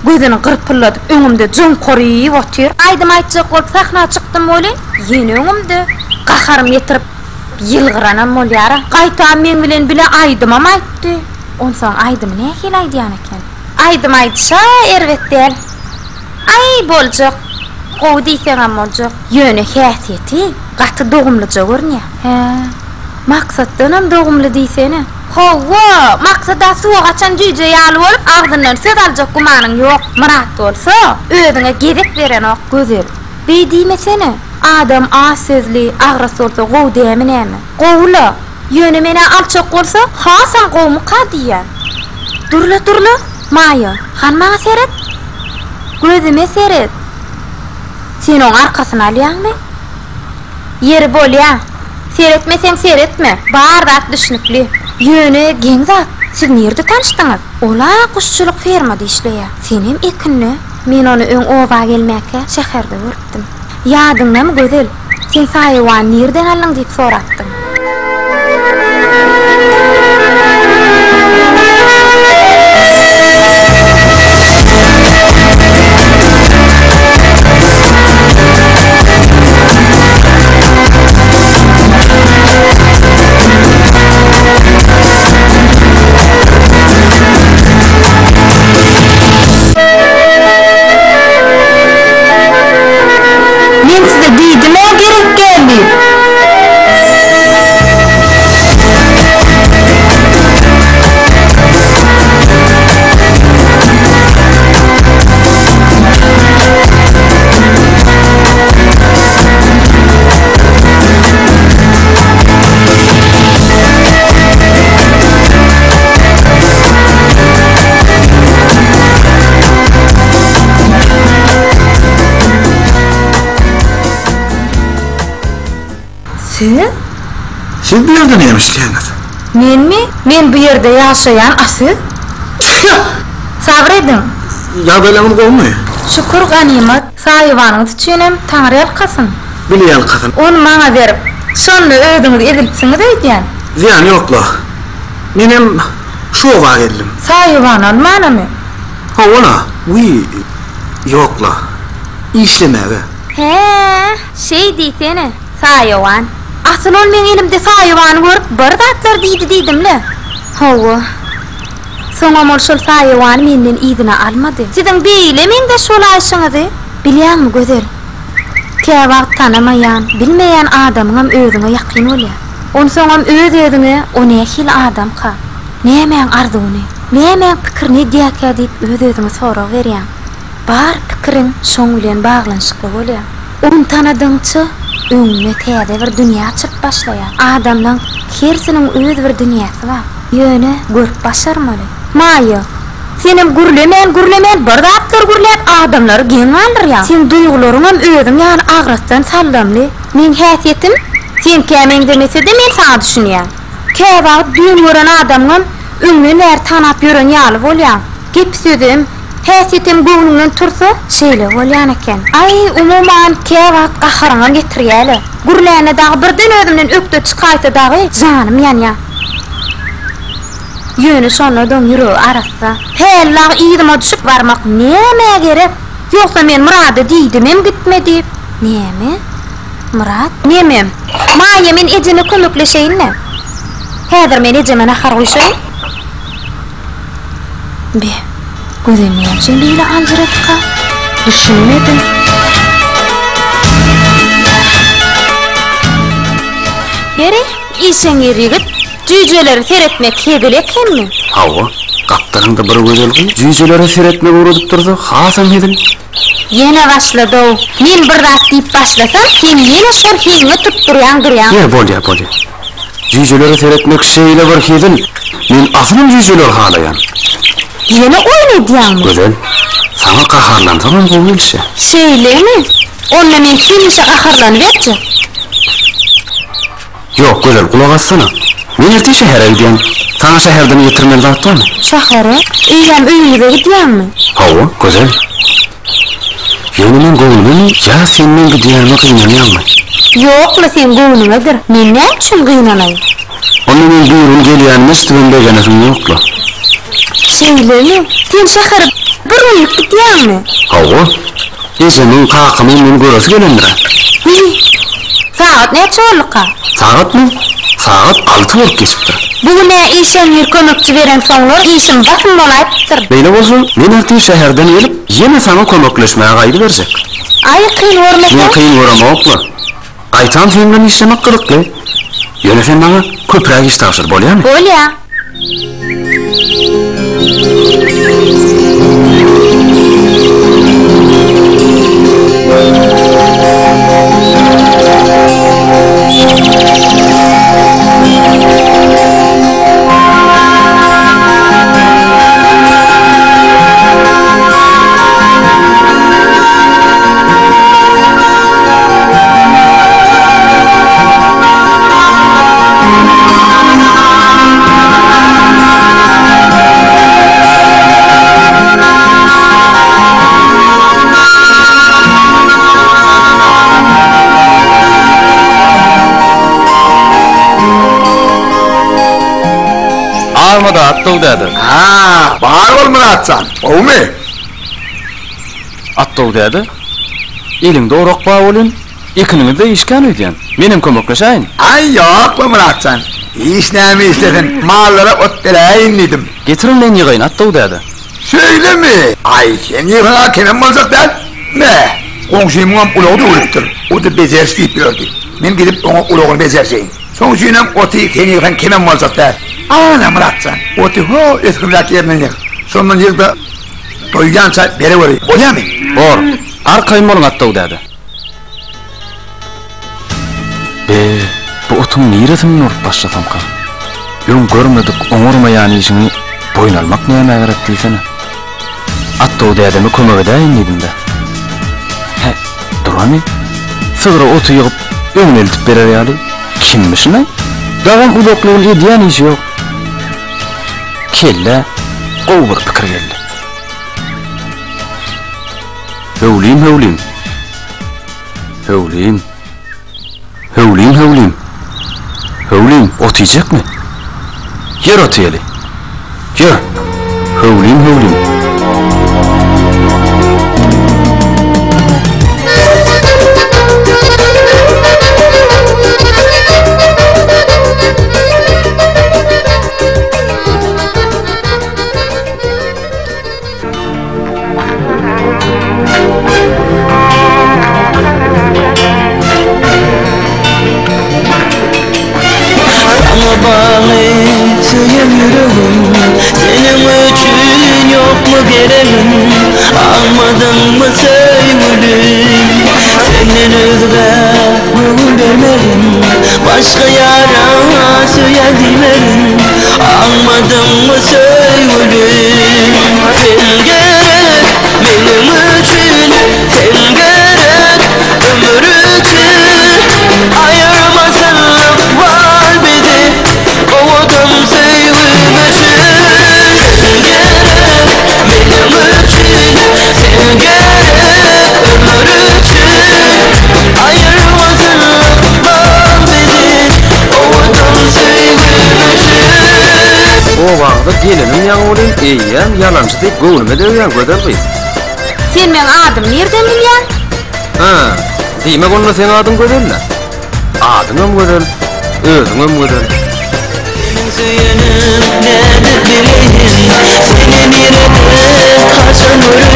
Gözüni gyrpylladyp öňümde joňkaryp otyr. Aýdym aýtjak bolup sahna çykdym welin, ýene öňümde. Gaharym getirip ýylgyranam bolýar-a. Gaýtam meň bilen bile aýdymam aýtdy. Onsoň aýdymy nähili aýdýan eken? Aýdym aýdyş-a erbet däl. Aý, boljak. Gowy diýseňem boljak. Ýöne häsiýeti gaty dogumlyja görünýär. Hä, Maksatdanam dogumly diýsene. Hawa, Maksat-a suwa gaçan jüýje ýaly bolup, agzyndan söz aljak gümanyň ýok. Myrat bolsa, özüňe gezek berenok. Gözel, beý diýmesene. Adam az sözli, agras bolsa gowy dämi näme? Gowy-la. Ýöne men-ä alçak bolsa, hasam gowumyka diýýän. Dur-la, dur-la, Maýa, hany maňa seret. Gözüme seret. Sen oň arkasyny alýaňmy? Ýeri bolýa. Seretmeseň seretme. Bar zat düşnükli. Ýöne geň zat, siz nirde tanyşdyňyz? Ol-a guşçulyk fermada işleýär. Senem ekinde. Men ony öň oba gelmäkä şäherde görüpdim. Ýadyňdamy Gözel, sen saýawany nirden aldyň diýip sorapdyň. Men size diýdim-ä gerek däl diýip. Siz? Siz bu ýerde näme işleýäňiz? Menmi? Men bu ýerde ýaşaýan, a siz? Sabyr ediň. Ýagdaýlaryňyz gowumy? Şükür, ganymat. Saýawanyňyz üçinem Taňry ýalkasyn. Bile ýalkasyn. Ony maňa berip, şonda özüňiz ezilipsiňiz öýdýän. Zyýany ýok-la. Menem şu oba geldim. Saýawan almanamy? Hawa-la. Wiý, ýok-la. Işlemäge. Hä, şeý diýsene, saýawan. Asyl ol meň elimde saýawany görüp bir zatlar diýdi diýdim-le. Hawa. Soňam ol şol saýawany menden yzyna almady. Siziň beýle meňzeş bolaýşyňyzy bilýäňmi, Gözel? Käwagt tanamaýan, bilmeýän adamyňam özüňe ýakyn bolýar. Onsoňam öz-özüňe o nähili adamka? Nämäň arzuwyny, nämäň pikirini edýärkä diýip öz-özüňe sorag berýäň. Bar pikiriň şoň bilen baglanyşykly bolýar. Ony tanadygyňça, öňüňde täze bir dünýä açylyp başlaýar. Adamlaň hersiniň öz bir dünýäsi bar. Ýöne görüp başarmaly. Maýa, senem gürlemän-gürlemän bir zatlar gürläp adamlary geň galdyrýaň. Seň duýgularyňam özüň ýaly agrasdan saldamly. Meň häsiýetim seňkä meňzemese-de men saňa düşünýän. Käwagt düýn gören adamyňam öňden bäri tanap ýören ýaly bolýaň. Gepi-sözem, häsiýetem göwnüňden tursa, şeýle bolýan eken. Aý, umuman, käwagt gaharyňam getirýä-le. Gürlände dagy birden özümden ökde çykaýsa dagy janym ýanýa. Ýöne şonda-da oň ýüregi arassa. Häli dagy yzyma düşüp barmak nämä gerek? Ýogsa men Myrada diýdimem gitme diýip. Näme? Myrat? Neme? Maýa, men ejeme kömekleşeýin-le. Häzir men ejeme nahar guýşaýyn. Be, Gözel näme üçin beýle aljyradyka? Düşünmedim. Ýeri, işeňňir ýigit, jüýjelere seretmek hezil ekenmi? Hawa, gapdalyňda bir gözel gyz jüýjelere seretmegi öwredip dursa, hasam hezil. Ýene başlady-ow. Men bir zat diýip başlasam, sen ýene şol heňiňe tutdurýaň durýaň. Ýe, bolýa, bolýa. Jüýjelere seretmek şeýle bir hezil. Men asylam jüýjeleri halaýan. Ýene oýun edýäňmi? Gözel, saňa gaharlansamam gowy gelişýär. Şeýlemi? Onda men hemişe gaharlanyberjek. Ýok, Gözel, gulak assana. Men ertir şähere gidýän. Saňa şäherden getirmeli zat barmy? Şähere? Eýýäm öýüňize gidýäňmi? Hawa, Gözel. Ýöne meň göwnümemi ýa sen meň gidýänime gynanýaňmy? Ýok-la, seň göwnüňedir. Men näme üçin gynanaýyn? Onda meň bir gün gelýänime eşidibem begenesiň ýok-la. Şeýlemi? Sen şähere bir günlük gidýäňmi? gidýäňmi? Hawa. Ejemiň, kakamyň meni göresi gelendir-ä. Wiý, sagat näçe bolduka? Sagatmy? Sagat alty bolup geçipdir. Bu gün-ä işeňňir kömekçi berensoňlar işim basym bolaýypdyr. Beýle bolsa, men ertir şäherden gelip, ýene saňa kömekleşmäge gaýdyberjek. Aý, kyn görmeseň. Men kyn göremok-la. Gaýtam seň bilen işlemek gyzykly. Ýöne sen maňa köpräk iş tabşyr, bolýamy? Bolýa. Almada Atdaw däde. Ha, bar bol Myrat jan, gowumy? Atdaw däde, eliňde orak bar welin, ekiniňiz-de işkän öýdýän. Menem kömekleşäýin. Aý, ýok-la, Myrat jan. Iş näme işlesin, mallara ot beräýin diýdim. Getiriň, men ýygaýyn, Atdaw däde. Şeýlemi? Aý, sen ýygsaň-a kemem boljak däl. Me, goňşymyňam ulagy döwlüpdir. O-da bejeriş diýip ýördi. Men gidip oňa ulagyny bejerjeýin. Şoň üçinem oty sen ýygsaň kemem boljak däl. Ana, Myrat jan, oty ho ösgünräk ýerinden ýyg. Şondan ýyg-da, Doýýança bereweri, bolýamy? Bor. Arkaýyn boluň Atdaw däde. Be, bu otuň niresinden urup başlasamka? Öň görmedik, oňarmaýan işiňi boýun almak nämä gerek diýsene. Atdaw dädeme kömek edäýin diýdim-de. Hä, duramy? Sygra oty ýygyp, öňüne eltip berer ýaly kimmişin-aý? Dagam uzakly gün edýän işi ýok. Kellä gowy bir pikir geldi. Höwlim, höwlim. Höwlim. Höwlim, höwlim. Höwlim, ot iýjekmi? Ýör ot iýeli. Ýör. Höwlim, höwlim. Saňa bagly söýen ýüregim Seniň üçin ýokmy geregim Almadyňmy söýgülim Senden özgä göwün bermerin Başga ýara söýen diýmerin Aňmadyňmy söýgülim Sen gerek meniň üçin Sen gerek ömür üçin Aýyrmasyn ykbal bizi Owadan söýgüm üçin Sen gerek meniň üçin Sen gerek ömür üçin Aýyrmasyn ykbal bizi Owadan söýgüm üçin. Obaňyza geleniň ýaňy welin eýýäm ýalançy diýip göwnüme degýäň gözel gyz. Sen meň adymy nirden bilýäň? Hä, diýmek onda seň adyň Gözel-dä? Adyňam gözel, özüňem gözel. Seniň söýenim nädip bileýin Seni nirede haçan göreýin.